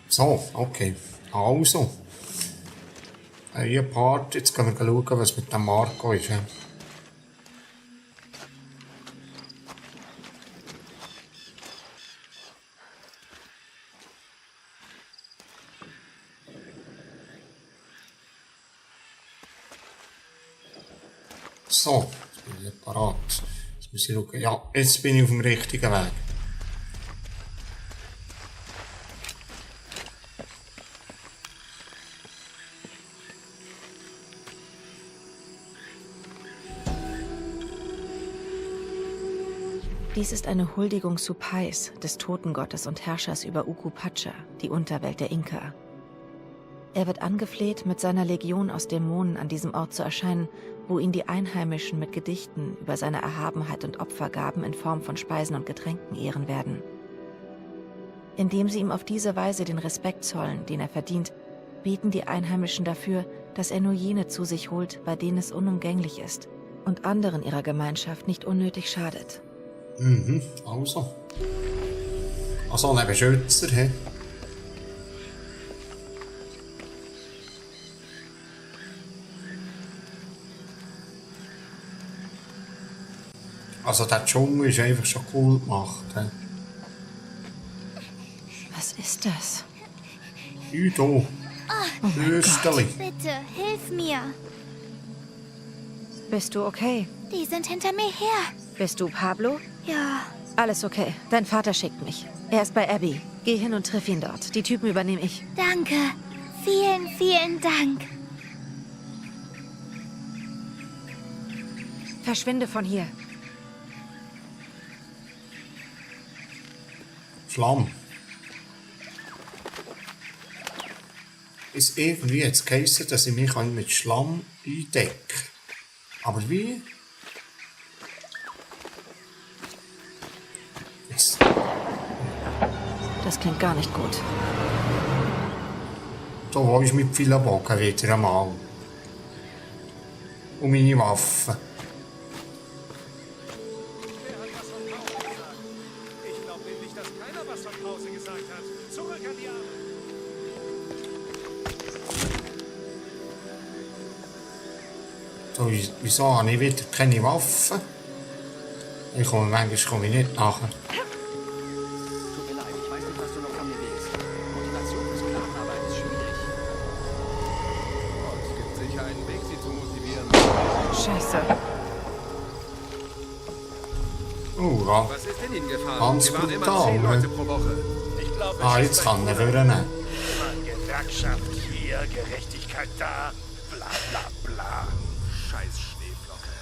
So, okay. Also. Hier Part. Jetzt können wir schauen, was mit dem Marco ist. Ja. So, jetzt bin ich parat. Jetzt muss ich schauen. Ja, jetzt bin ich auf dem richtigen Weg. Dies ist eine Huldigung Supais, des Totengottes und Herrschers über Ukupacha, die Unterwelt der Inka. Er wird angefleht, mit seiner Legion aus Dämonen an diesem Ort zu erscheinen, wo ihn die Einheimischen mit Gedichten über seine Erhabenheit und Opfergaben in Form von Speisen und Getränken ehren werden. Indem sie ihm auf diese Weise den Respekt zollen, den er verdient, beten die Einheimischen dafür, dass er nur jene zu sich holt, bei denen es unumgänglich ist und anderen ihrer Gemeinschaft nicht unnötig schadet. Mhm, also. Also ein Beschützer, hä? Also der Dschungel ist einfach schon cool gemacht, hä? Was ist das? Udo. Österli. Bitte, hilf mir. Bist du okay? Die sind hinter mir her. Bist du Pablo? Ja, Alles okay. Dein Vater schickt mich. Er ist bei Abby. Geh hin und triff ihn dort. Die Typen übernehme ich. danke. Vielen, vielen Dank. Verschwinde von hier. Schlamm. Ist irgendwie jetzt geheißen, dass ich mich mit Schlamm eindecke. Aber wie? Yes. Das klingt gar nicht gut. Da wo ist mit vielen Bogen wieder einmal. Und meine Waffen. Wer hat was von Pause gesagt? Ich glaube nämlich, dass keiner was von Pause gesagt hat. Zurück an die Arme. So, wieso habe ich wieder keine Waffen? Manchmal nicht nachher. Tut mir leid, ich weiß nicht, was du noch von mir willst. Motivation für Sklavenarbeit ist schwierig. Oh, es gibt sicher einen Weg, sie zu motivieren. Scheiße. Ja. Was ist denn Ihnen gefahren? Ganz Sie waren immer brutal, 10 ne? Leute pro Woche. Ich glaube, Jetzt kann er wieder nehmen. Gewerkschaft hier, Gerechtigkeit da, bla bla bla. Scheiß Schneeflocke.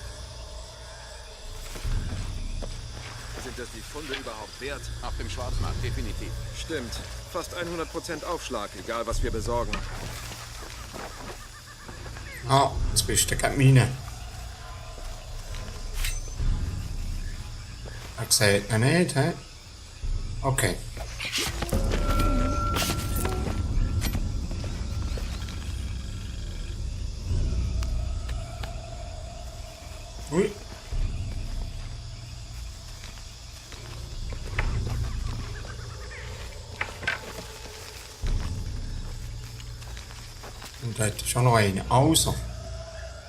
Sind das die Funde überhaupt wert? Auf dem Schwarzmarkt, definitiv. Stimmt. Fast 100% Aufschlag, egal was wir besorgen. Ah, jetzt bist du gegen meine. Er sieht ihn nicht, hä? Okay. Ui. Und da hat schon noch eine. Also,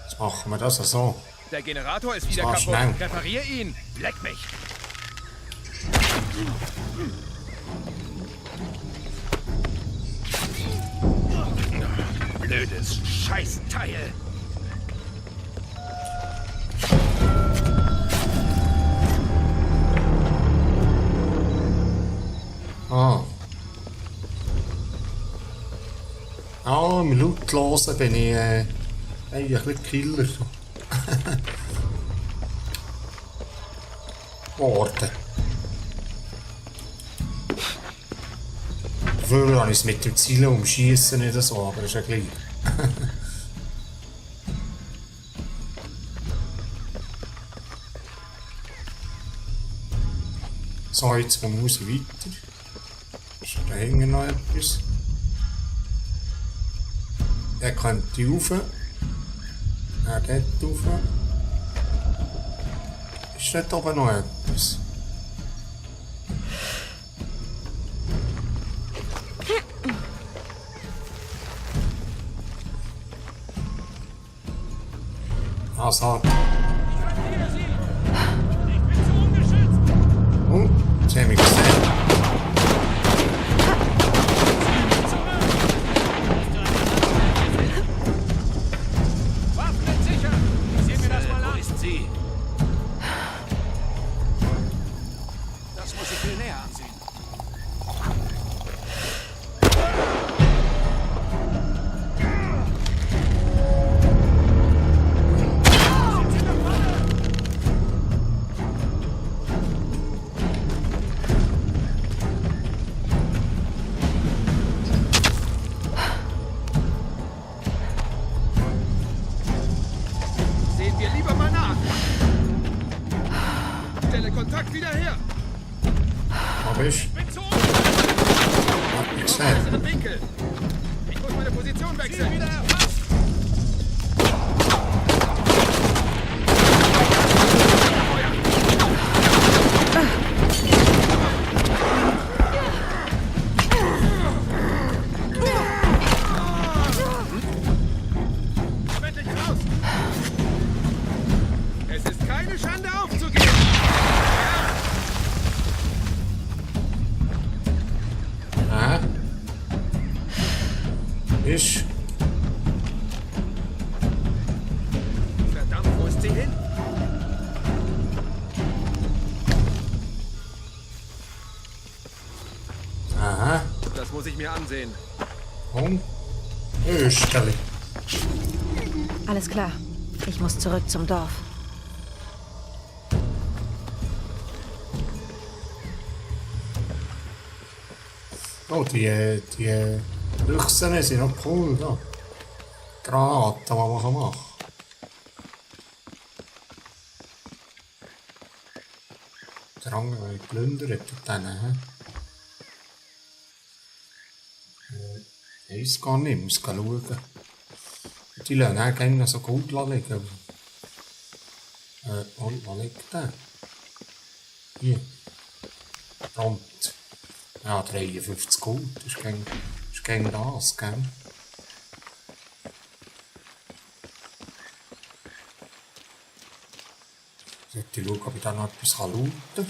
jetzt machen wir das so. Der Generator ist wieder war kaputt. schnell. Reparier ihn. Leck mich. Blödes Scheißteil. Ah. Ah, im Lautlosen bin ich eigentlich ein bisschen Killer. Worden. Früher habe ich es mit dem Zielen umschießen nicht so, aber ist ja gleich. So, jetzt muss ich weiter. Ist da hinten noch etwas? Der könnte rauf. Er geht rauf. Ist dort oben noch etwas? Also. Hier sie! Ich bin zu ungeschützt! Oh, sie haben mich gesehen. Waffen sicher! Ich sehe mir das mal Wo an. ist sie? Das muss ich mir näher ansehen. Sehen wir lieber mal nach. Stelle Kontakt wieder her. Wo bist du? Bin zu Hat mich gesehen. Besseren Winkel. Ich muss meine Position Ziel wechseln. wieder erfasst! Endlich raus. Es ist keine Schande aufzugeben. Hä? Ist. Verdammt, wo ist sie hin? Aha. Das muss ich mir ansehen. Komm. Österli. Alles klar. Ich muss zurück zum Dorf. Oh, die Büchsen sind noch cool da. Granaten, die man machen kann. Der andere wird geplündert und dann, hä? Ich weiss gar nicht, muss schauen. Die lassen auch gerne noch so gut liegen. Wo liegt der? Hier. Rund. Ja, 53 Gold. Das ist gegen das, gell? Sollte ich schauen, ob ich da noch etwas looten kann.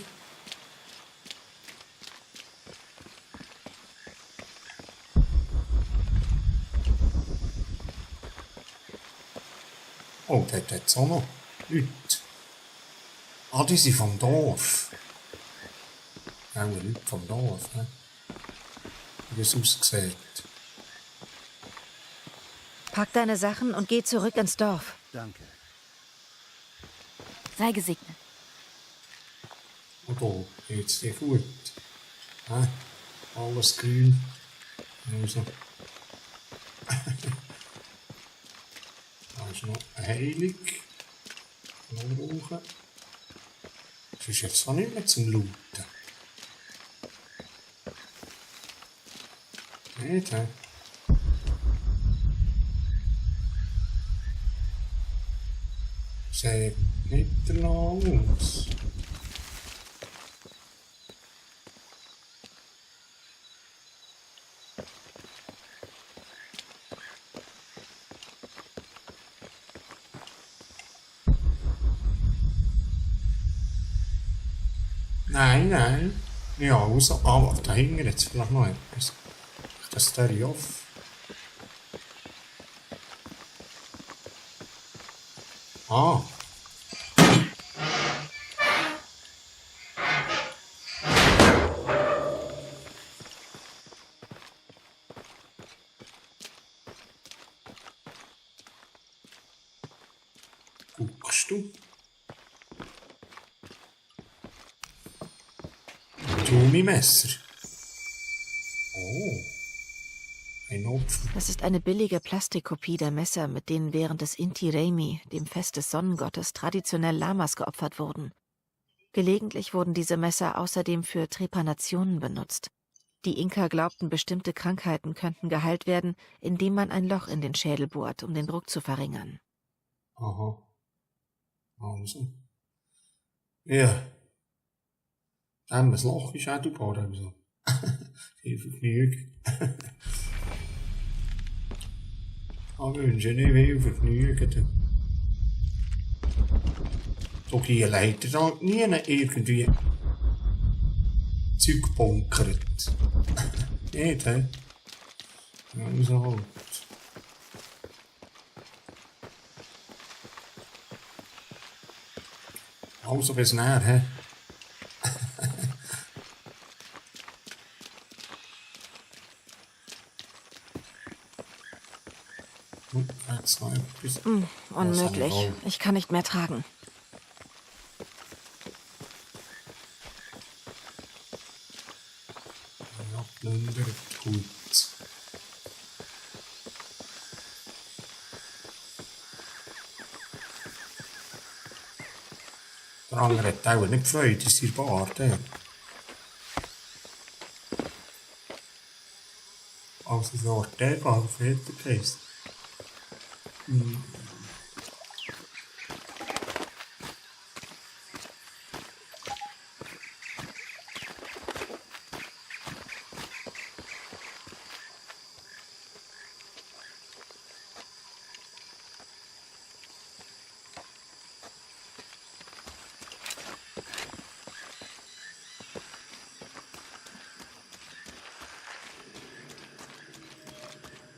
Oh, dort hat es auch noch Leute. Ah, die sind vom Dorf. Ja, die Leute vom Dorf, ne? Wie das aussieht. Pack deine Sachen und geh zurück ins Dorf. Danke. Sei gesegnet. Und da geht's dir gut. Hä? Alles grün. Also. Da ist noch eine Heilung. Noch brauchen. Das ist jetzt auch nicht mehr zum Looten. Nicht, hä? Sieht nicht danach aus. Nein. Ja, außer. Aber da hinten jetzt vielleicht noch etwas. Das Stereo off. Ah. Guckst du? Messer. Oh. Ein Opfer. Das ist eine billige Plastikkopie der Messer, mit denen während des Inti Raymi, dem Fest des Sonnengottes, traditionell Lamas geopfert wurden. Gelegentlich wurden diese Messer außerdem für Trepanationen benutzt. Die Inka glaubten, bestimmte Krankheiten könnten geheilt werden, indem man ein Loch in den Schädel bohrt, um den Druck zu verringern. Aha. Also. Ja. Das Loch ist auch du gebaut, also. Viel Vergnügen. Ich wünsche nicht viel Vergnügen. hier hat er da nie irgendwie Zeug gebunkert. Nicht, hä? Ja, wieso halt? Also bis näher, hä? Jetzt noch etwas. Unmöglich. Ich kann nicht mehr tragen. Abplündert, gut. Der andere hat auch nicht Freude, ist ihr Bart, ja. Also so der Bart, Väter geheißen.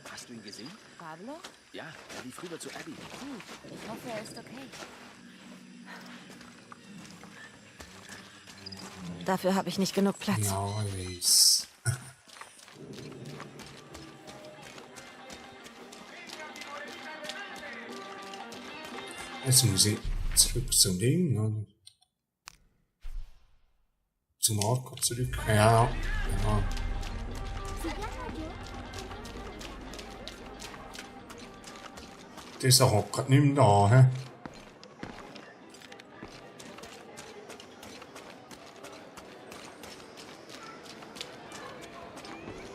Hast du ihn gesehen? Pablo? Ja, er lief rüber zu Abby. Gut. Ich hoffe, er ist okay. Dafür habe ich nicht genug Platz. Ja, ich weiß. Jetzt muss ich zurück zum Ding, oder? Zum Marco zurück. Ja, genau. Dieser hockt nicht mehr da, hä?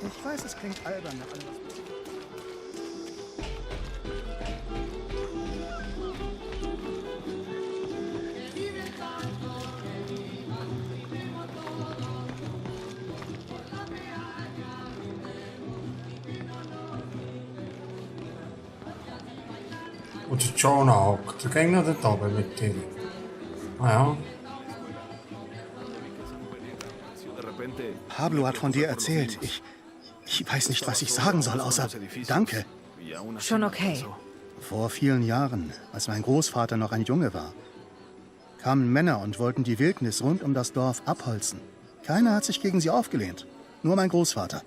Ich weiß, es klingt albern nach allem, was Und der Jonah hockt. Der ging noch da oben mit dir. Ah ja. Pablo hat von dir erzählt. Ich weiß nicht, was ich sagen soll, außer Danke. Schon okay. Vor vielen Jahren, als mein Großvater noch ein Junge war, kamen Männer und wollten die Wildnis rund um das Dorf abholzen. Keiner hat sich gegen sie aufgelehnt. Nur mein Großvater.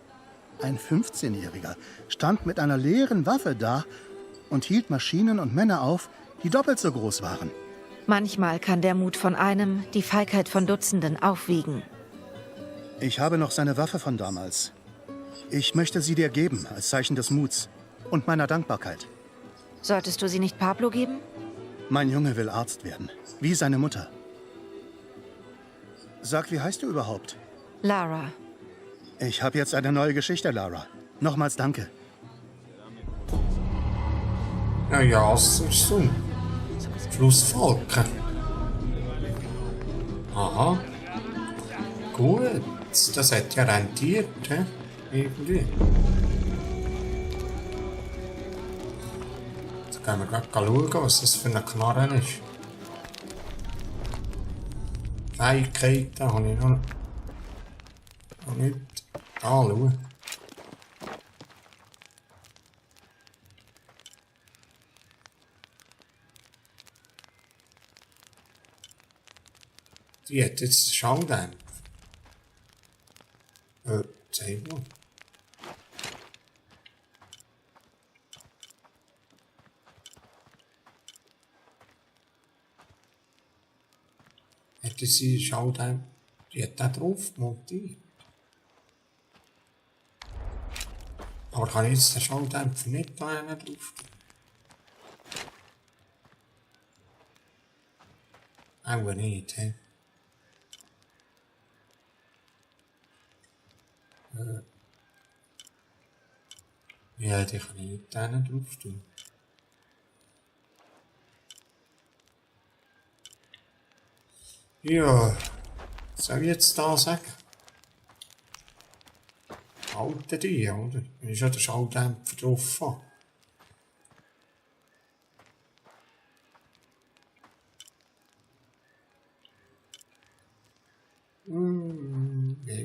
Ein 15-Jähriger stand mit einer leeren Waffe da und hielt Maschinen und Männer auf, die doppelt so groß waren. Manchmal kann der Mut von einem die Feigheit von Dutzenden aufwiegen. Ich habe noch seine Waffe von damals. Ich möchte sie dir geben, als Zeichen des Muts und meiner Dankbarkeit. Solltest du sie nicht Pablo geben? Mein Junge will Arzt werden, wie seine Mutter. Sag, wie heißt du überhaupt? Lara. Ich habe jetzt eine neue Geschichte, Lara. Nochmals danke. Ja, ja, es ist so. Flussfalken. Aha. Gut. Das hat ja rentiert, hä? Irgendwie. Jetzt gehen wir gleich schauen, was das für ein Knarren ist. Fähigkeiten habe ich noch nicht anschauen. Die hat jetzt Schalldampf. Zeig mal. Hätte sie Schalldampf, die hat da drauf montiert. Aber kann ich jetzt den Schalldämpfer nicht da drauf tun? Auch nicht, hä? Ja, die kann ich nicht da drauf tun. Ja, soll ich jetzt da sagen? Halten die, oder? Dann ist ja der Schalldämpfer drauf.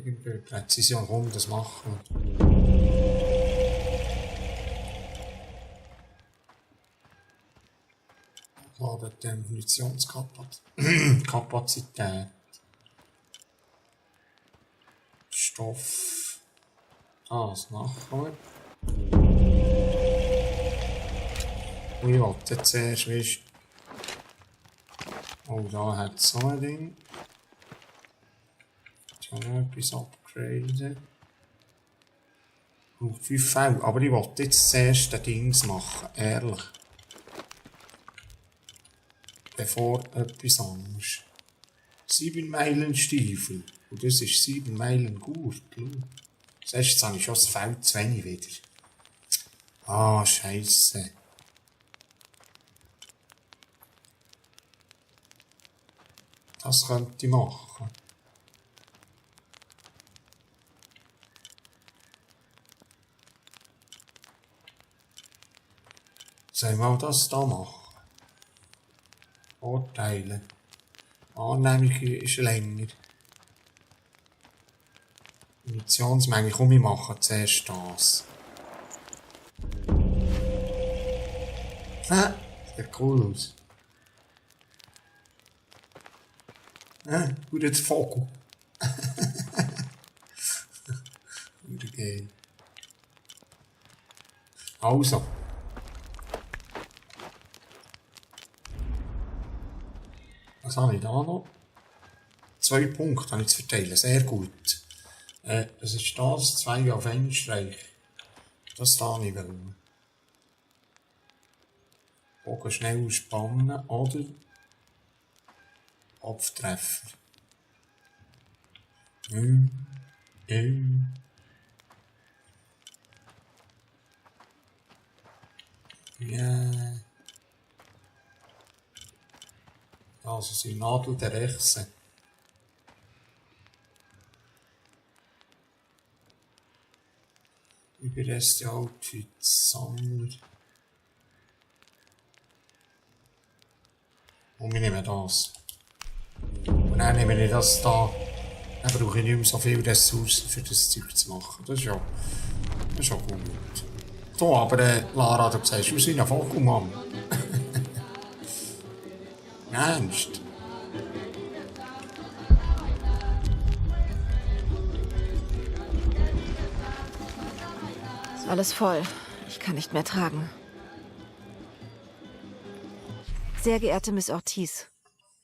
irgendwie Präzision, warum das machen. Laden die Munitionskapazität. Stoff. Das machen wir. Und ich wollte jetzt zuerst, weißt du. Oh, da hat es so ein Ding. Ich habe noch etwas upgraden. Braucht 5 Fälle. Aber ich wollte jetzt zuerst den Dings machen, ehrlich. Bevor etwas anderes. 7 Meilen Stiefel. Und das ist 7 Meilen Gürtel. Das heißt, jetzt habe ich schon das Feld zu wenig wieder. Ah, Scheisse. Das könnte ich machen. Sollen wir mal das da machen? Vorteile. Annehmung ist länger. Munitionsmenge. Komm, ich mache zuerst das. Sieht cool aus. Gut, jetzt Vogel. Wieder geil. Also. Was habe ich da noch? 2 Punkte habe ich zu verteilen. Sehr gut. Das ist das. 2 auf einen Streich. Das da nicht wollen. Bogen schnell spannen oder Kopftreffer. Ja. Also sind Nadel der Rechse. Überreste Outfits, Sammler. Und wir nehmen das. Und dann nehmen wir das da. Dann brauche ich nicht mehr so viele Ressourcen für das Zeug zu machen. Das ist ja gut. So, aber Lara, du sagst, wir sind ein Vogelmann. Ernst? Ist alles voll. Ich kann nicht mehr tragen. Sehr geehrte Miss Ortiz,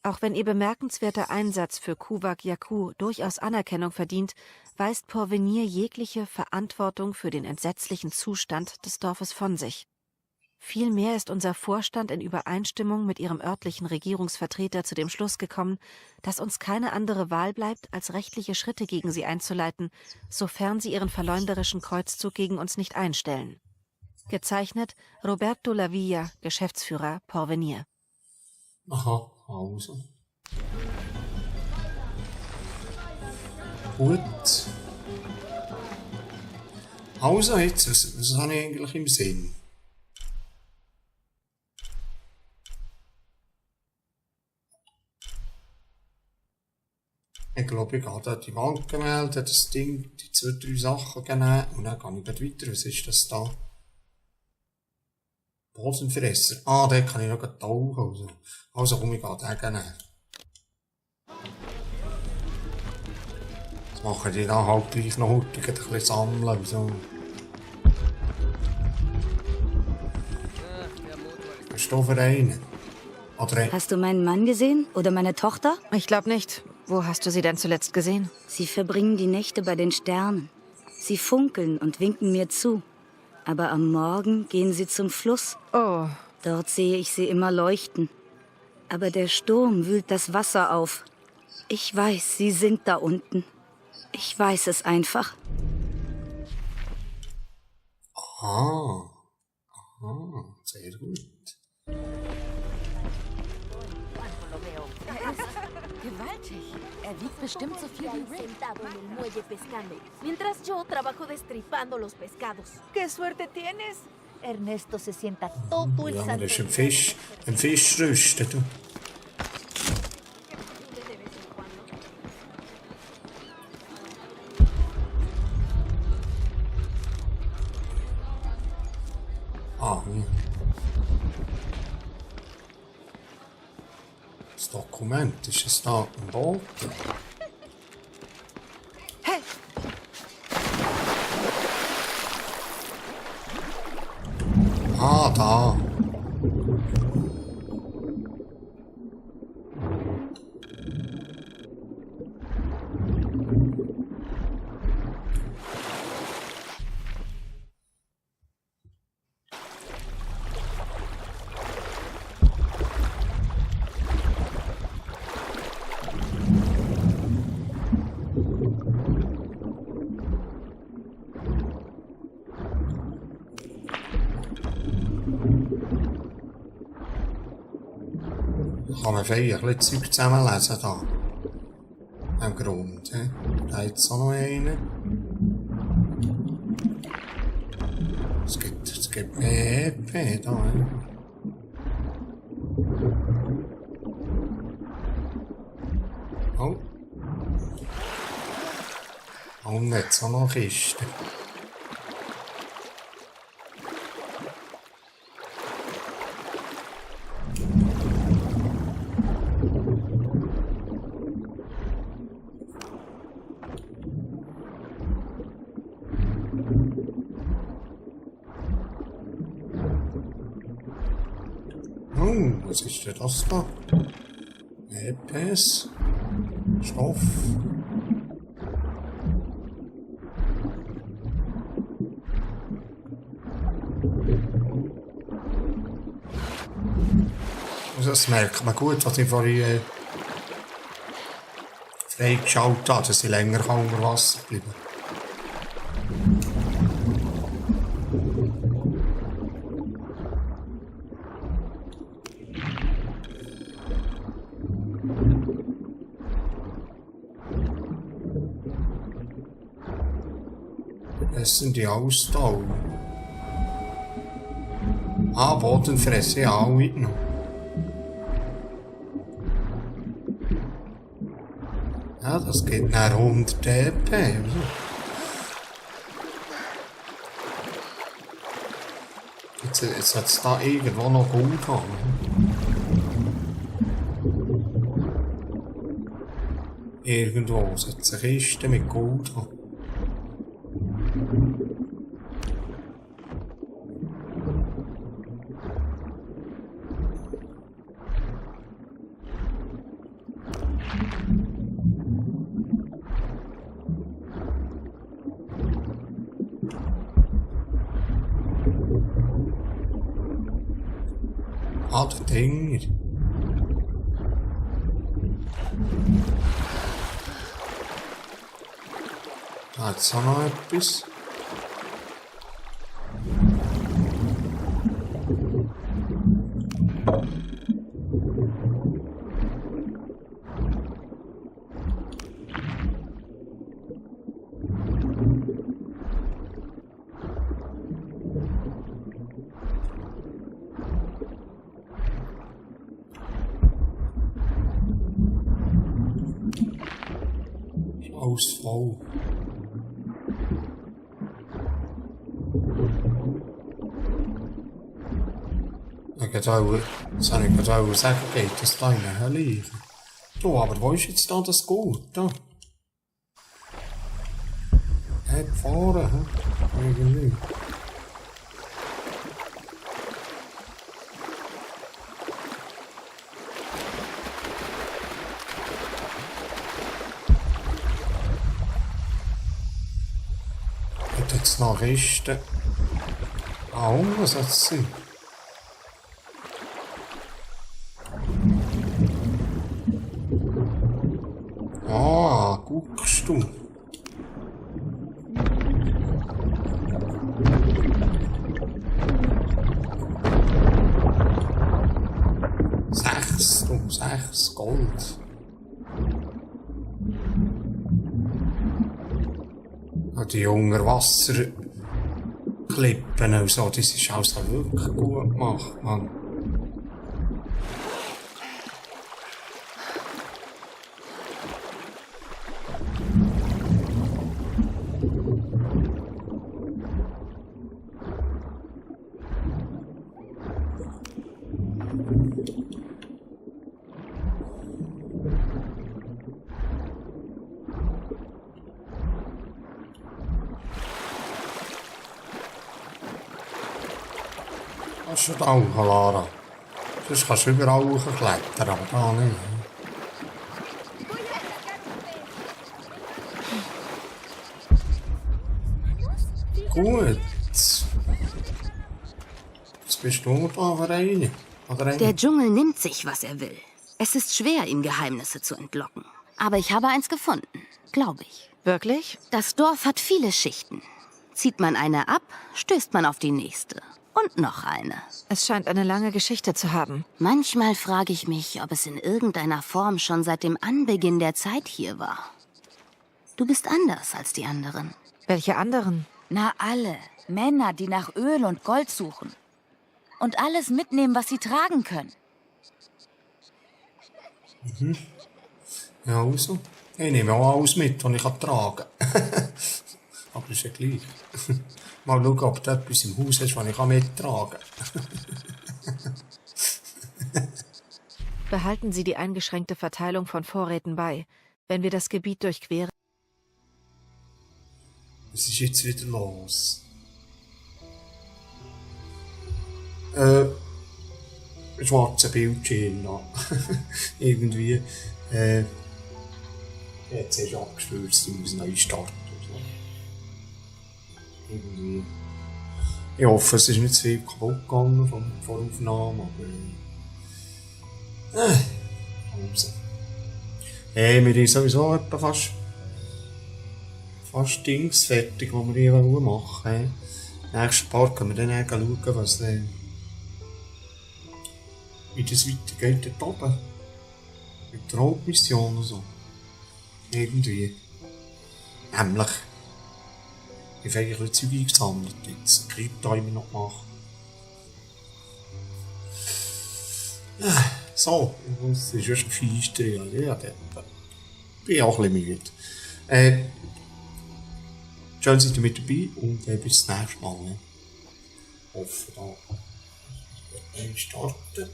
auch wenn Ihr bemerkenswerter Einsatz für Kuvak Yaku durchaus Anerkennung verdient, weist Porvenir jegliche Verantwortung für den entsetzlichen Zustand des Dorfes von sich. Vielmehr ist unser Vorstand in Übereinstimmung mit Ihrem örtlichen Regierungsvertreter zu dem Schluss gekommen, dass uns keine andere Wahl bleibt, als rechtliche Schritte gegen Sie einzuleiten, sofern Sie Ihren verleumderischen Kreuzzug gegen uns nicht einstellen. Gezeichnet Roberto Lavilla, Geschäftsführer Porvenir. Aha, also. Gut. Also jetzt, was habe ich eigentlich im Sinn? Ich glaube, ich gehe da die Wand melden, das Ding, die 2, 3 Sachen nehmen und dann gehe ich dort weiter. Was ist das da? Bodenfresser. Ah, den kann ich noch tauchen. Also komm, ich gehe den nehmen. Das machen die dann halt gleich noch heute ein bisschen sammeln. So. Bist du für einen? Oder Hast du meinen Mann gesehen? Oder meine Tochter? Ich glaube nicht. Wo hast du sie denn zuletzt gesehen? Sie verbringen die Nächte bei den Sternen. Sie funkeln und winken mir zu. Aber am Morgen gehen sie zum Fluss. Oh, Dort sehe ich sie immer leuchten. Aber der Sturm wühlt das Wasser auf. Ich weiß, sie sind da unten. Ich weiß es einfach. aha. Aha, sehr gut. Gewaltig. Er wiegt bestimmt so viel wie Rick. Sentado en el muelle pescando, mientras yo trabajo destripando los pescados. ¡Qué suerte tienes! Ernesto se sienta todo el Ja, santo das ist ein Fisch rüsten. Du. Ah, hier. Das Dokument, ist es da im Boot? Ah, da. Kann man feierlich ein bisschen Zeug zusammenlesen da. Am Grund, he? Da hat es auch noch einen. Es gibt mehr EP da, he? Oh. Und jetzt auch noch Kisten. Was ist denn das da? EPS? Stoff? Also das merkt man gut, was ich vorhin freigeschaltet habe, dass ich länger unter Wasser bleiben kann. Das sind die Ausdauer. Ah, Bodenfresse, ja, auch noch. Ja, das geht nach 100 DP. Also. Jetzt hat es da irgendwo noch gut haben. Irgendwo sollte es eine Kiste mit Gold haben. Ah, der Dinger. Da hat es auch noch etwas. Alles voll. Das habe ich gerade auch sagen, geht das da in eine Hölle? Du, aber wo ist jetzt da das Gut? Da. Gefahren, hä? Irgendwie. Jetzt noch Reste. Ah, was hat es sein? Ah, guckst du. Sechs Gold. Die Unterwasserklippen und so, das ist also wirklich gut gemacht, Mann. Kannst du da auch, Lara? Sonst kannst du überall hochklettern, aber da nicht. Gut. Jetzt bist du da für eine. Der Dschungel nimmt sich, was er will. Es ist schwer, ihm Geheimnisse zu entlocken. Aber ich habe eins gefunden, glaube ich. Wirklich? Das Dorf hat viele Schichten. Zieht man eine ab, stößt man auf die nächste. Und noch eine. Es scheint eine lange Geschichte zu haben. Manchmal frage ich mich, ob es in irgendeiner Form schon seit dem Anbeginn der Zeit hier war. Du bist anders als die anderen. Welche anderen? Na alle. Männer, die nach Öl und Gold suchen. Und alles mitnehmen, was sie tragen können. Ja, also. Ich nehme auch alles mit, was ich tragen kann. Aber ist ja gleich. Mal schauen, ob du etwas im Haus hast, was ich mittragen kann. Behalten Sie die eingeschränkte Verteilung von Vorräten bei, wenn wir das Gebiet durchqueren. Was ist jetzt wieder los? Schwarzer Bildschirm noch. Irgendwie. Jetzt ist abgestürzt, ich muss neu starten. Irgendwie. Ich hoffe, es ist nicht zu viel kaputt gegangen von der Aufnahme, aber. Also. Hey, wir sind sowieso etwa fast Dings fertig, was wir hier machen wollen. Nächsten Part können wir dann schauen, was wie das weitergeht dort oben. Mit der Hauptmission und so. Irgendwie. Nämlich. Ich habe eigentlich ein Zeug eingesammelt. Jetzt Krypto haben wir noch gemacht. So, das ist ja schon feister. Ja, bin ich auch ein bisschen müde. Schön, seid ihr mit dabei und bis zum nächsten Mal. Ne? Hoffe, da starten.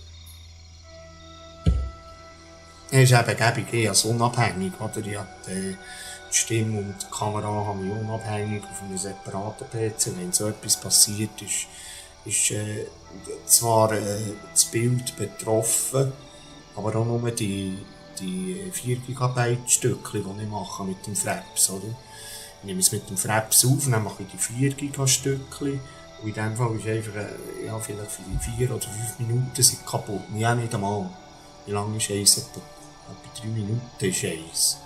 Es ist eben gäbig, als unabhängig, oder? Ich habe die Stimme und die Kamera habe ich unabhängig auf einem separaten PC. Wenn so etwas passiert, ist zwar das Bild betroffen, aber auch nur die 4 GB Stückchen, die ich mache mit dem Fraps, oder? Ich nehme es mit dem Fraps auf, dann mache ich die 4 GB Stückchen. Und in dem Fall ist einfach, ja, vielleicht für die 4 oder 5 Minuten sind kaputt. Ja, nicht einmal. Wie lange ist eins? Etwa 3 Minuten ist eins.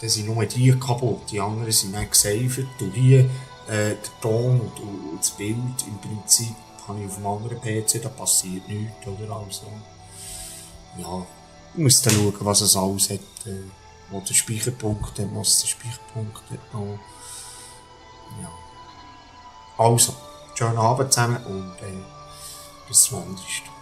Dann sind nur die kaputt, die anderen sind nicht gesaved. Und hier, der Ton und das Bild, im Prinzip, habe ich auf einem anderen PC, da passiert nichts, oder? Also, ja, ich muss dann schauen, was es alles hat, wo der Speicherpunkt hat, was der Speicherpunkt hat noch. Ja. Also, schönen Abend zusammen und bis zum nächsten Mal.